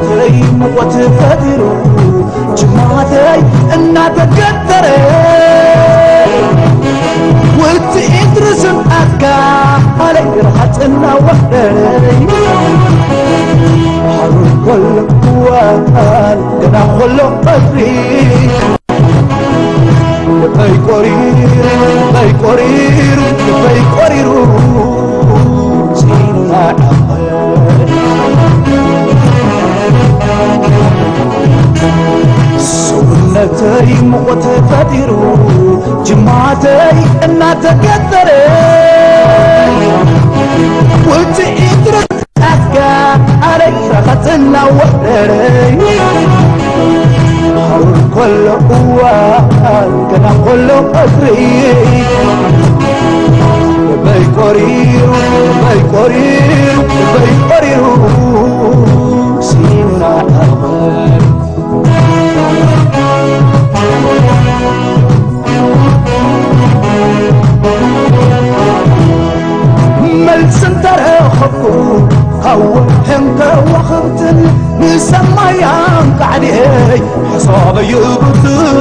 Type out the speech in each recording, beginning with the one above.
ተይ ሙቐት ፈጢሩ ጅማተይ እናተገተረ፣ ውጽኢት ርዝም ኣካለይ ረሃጽና ወደረይ። ሃሩር ኮሎ እዋን ገና ኮሎ ቀትሪ፣ ልበይ ቆሪሩ፣ ልበይ ቆሪሩ፣ ልበይ ቆሪሩ፣ ሲና ዳኸል። ሰውነተይ ሙቐት ፈጢሩ፣ ጅማተይ እናተገተረ፣ ውጽኢት ኣትካ ኣረይ ረኸጽና ወደረይ። ሃሩር ኮሎ እዋን ገና ኮሎ ቀትሪ፣ ልበይ ቆሪሩ፣ ልበይ ቆሪሩ፣ ልበይ ቆሪሩ፣ ሲና ዳኸል። መልሲ እንተረኸብኩ ካብ ወርሕን ከዋኽብትን፣ ንሰማይ ኣንቃዕድየይ ሓሳበይ ይብትን።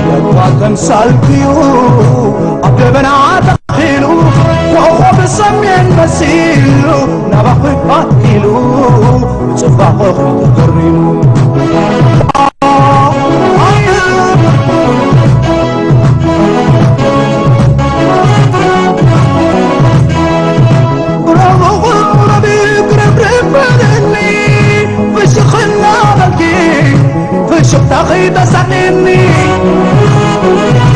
ለካ ተምሳልክዩ ኣብ ደበና ተኺሉ፣ ኮኾብ ሰሜን መሲሉ ናባኺ ኣትኪሉ፣ ብጽባቐኺ ተገሪሙ። ረቡቕ ረቢብ ረብርብ በለኒ፣ ፍሽኽ እናበልኪ ፍሽኽታኺ ተሳቒኒ።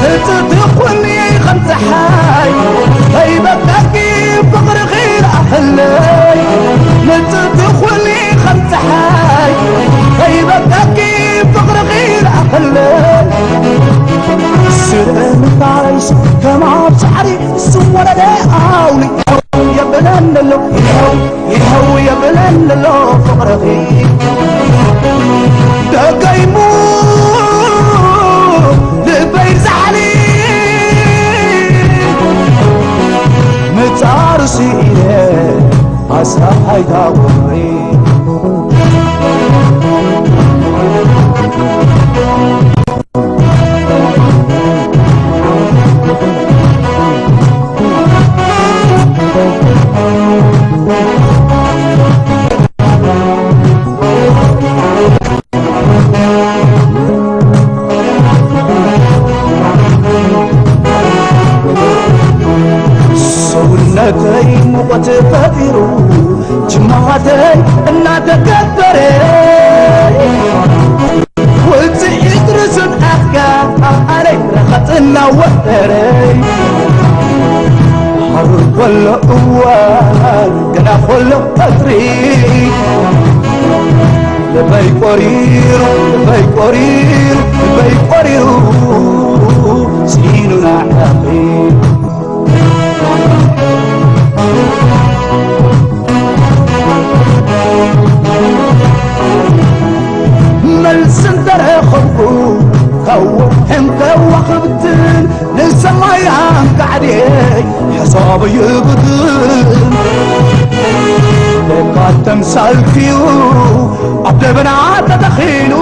ንጽቲ ኩኒ ከም ጸሓይ ከይበቃኪ ፍቕርኺ ለኣኸለይ። ንጽቲ ኩኒ ከም ጸሓይ ከይበቃኪ ፍቕርኺ ለኣኸለይ። ስለምንታይስ ከም ኣብ ሳዕሪ ዝወረደ ኣውሊ ይኸው የብለኒ ኣሎ፣ ይኸው፣ ይኸው የብለኒ ኣሎ ፍቕርኺ። ደጋይሙ ልበይ ዛዕሊ ምጻር ስኢነ ኣስራሓይታ ቁሪ። ሰውነተይ ሙቐት ፈጢሩ ጅማተይ እናተገበረ፣ ውጽኢት ርዝን ኣፍካ ኣለይ ረኸጽ እናወፈረይ። ሓሩር ኮሎ እዋን ገና ኮሎ ቀትሪ፣ ልበይ ቆሪሩ፣ ልበይ ቆሪሩ፣ ልበይ ቆሪሩ፣ ሲኢኑ ናዕቂ። መልሲ እንተረኸብኩ ካብ ወርሕን ከዋኽብትን፣ ንሰማይ ኣንቃዕድየይ ሓሳብ ይብትን። ለካ ተምሳልክዩ ኣብ ደበና ተተኺሉ፣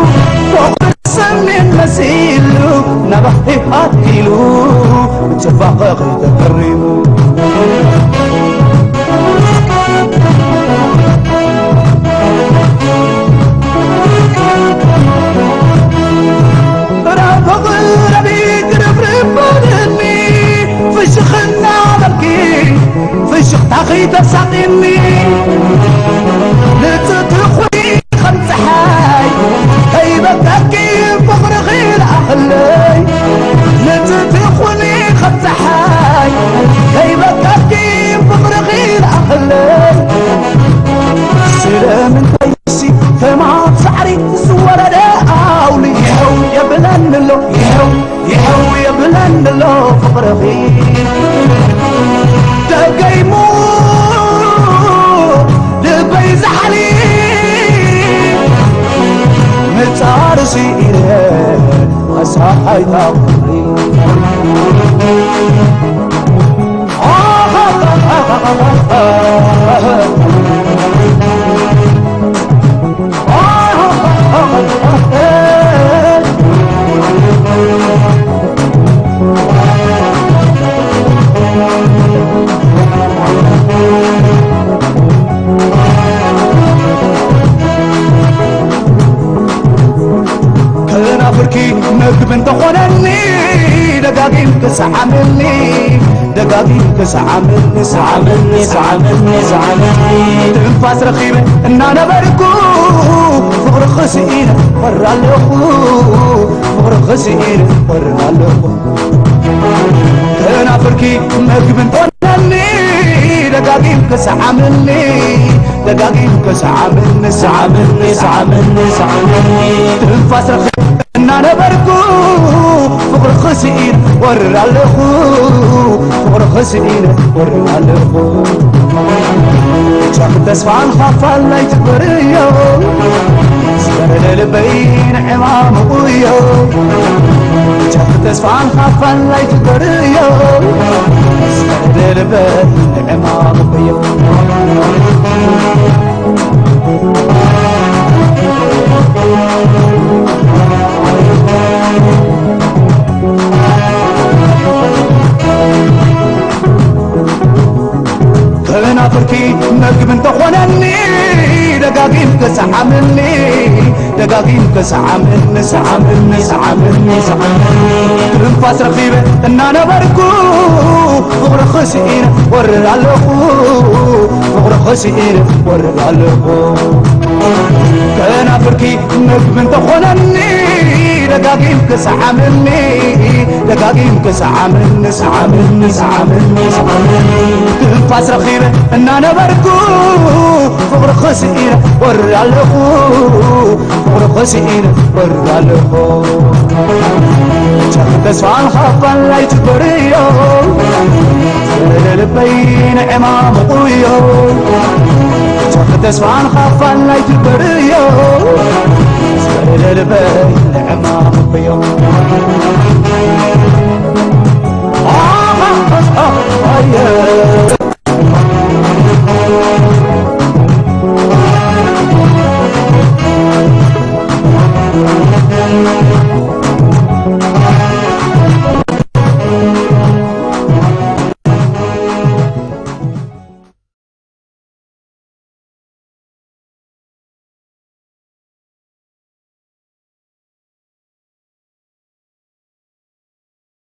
ኮኸብ ሰሜን መሲሉ ናባኺ ኣትኪሉ፣ ብጽባቐኺ ተገሪሙ። ራብቕ ረቢት ርብርብ በለኒ፣ ፍሽኽ እናበልኪ ፍሽኽታኺ ተሳቒኒ። ንጽቲ ኹኒ ከም ጸሓይ ከይበቃኪ ፍቕርኺ ለኣኸለይ። ንጽቲ ኹኒ ከም ጸሓይ ከይበቃኪ ፍቕርኺ ለኣኸለይ። ስለምንታይ ሲ ከም ኣብ ሳዕሪ ዝወረደ ኣውሊ ይኸው የብለኒ ኣሎ፣ ይኸው፣ ይኸው የብለኒ ኣሎ ፍቕርኺ። ደገይሙ ልበይ ዛሕሊ ምጻር ስኢነ ኣሳሓይታ ፍቕሪ። ሰዓምኒ፣ ደጋጊምከ ሰዓምኒ፣ ሰዓምኒ፣ ሰዓምኒ፣ ሰዓምኒ። ትንፋስ ረኺበ እናነበርኩ ፍቕርኺ ስኢነ ወር ኣለኹ፣ ፍቕርኺ ስኢነ ወር ኣለኹ። ከናፍርኪ መግቢ እንተኾነኒ፣ ደጋጊምከ ሰዓምኒ፣ ደጋጊምከ ሰዓምኒ፣ ሰዓምኒ፣ ሰዓምኒ፣ ሰዓምኒ። ትንፋስ ረኺበ እናነበርኩ ፍቕርኺ ስኢነ ወር ኣለኹ፣ ፍቕርኺ ስኢነ ወር ኣለኹ። ጫፍ ተስፋን ኻፋላይ ትበርዮ፣ ዝፈረደ ልበይ ንዕማሙ እዮ። ጫፍ ተስፋን ኻፋላይ ትበርዮ፣ ዝፈረደ ልበይ ንዕማሙ እዮ። ከናፍርኪ መግቢ እንተኾነኒ፣ ደጋጊምከ ሰዓምኒ፣ ደጋጊምከ ሰዓምኒ፣ ሰዓምኒ፣ ሰዓምኒ፣ ሰዓምኒ። ትንፋስ ረኺበ እናነበርኩ ፍቕርኺ ስኢነ ወር ኣለኹ፣ ፍቕርኺ ስኢነ ወር ኣለኹ። ከናፍርኪ መግቢ እንተኾነኒ፣ ደጋጊምከ ሰዓምኒ፣ ደጋጊምከ ሰዓምኒ፣ ሰዓምኒ፣ ሰዓምኒ፣ ሰዓምኒ። ትንፋስ ረኺበ እናነበርኩ ፍቕርኺ ስኢነ ወር ኣለኹ፣ ፍቕርኺ ስኢነ ወር ኣለኹ። ጫፍ ተስፋን ኻፋላይ ትበርዮ፣ ዝፈረደ ልበይ ንዕማሙ እዮ። ጫፍ ተስፋን ኻፋላይ ትበርዮ፣ ዝፈረደ ልበይ ንዕማሙ እዮ።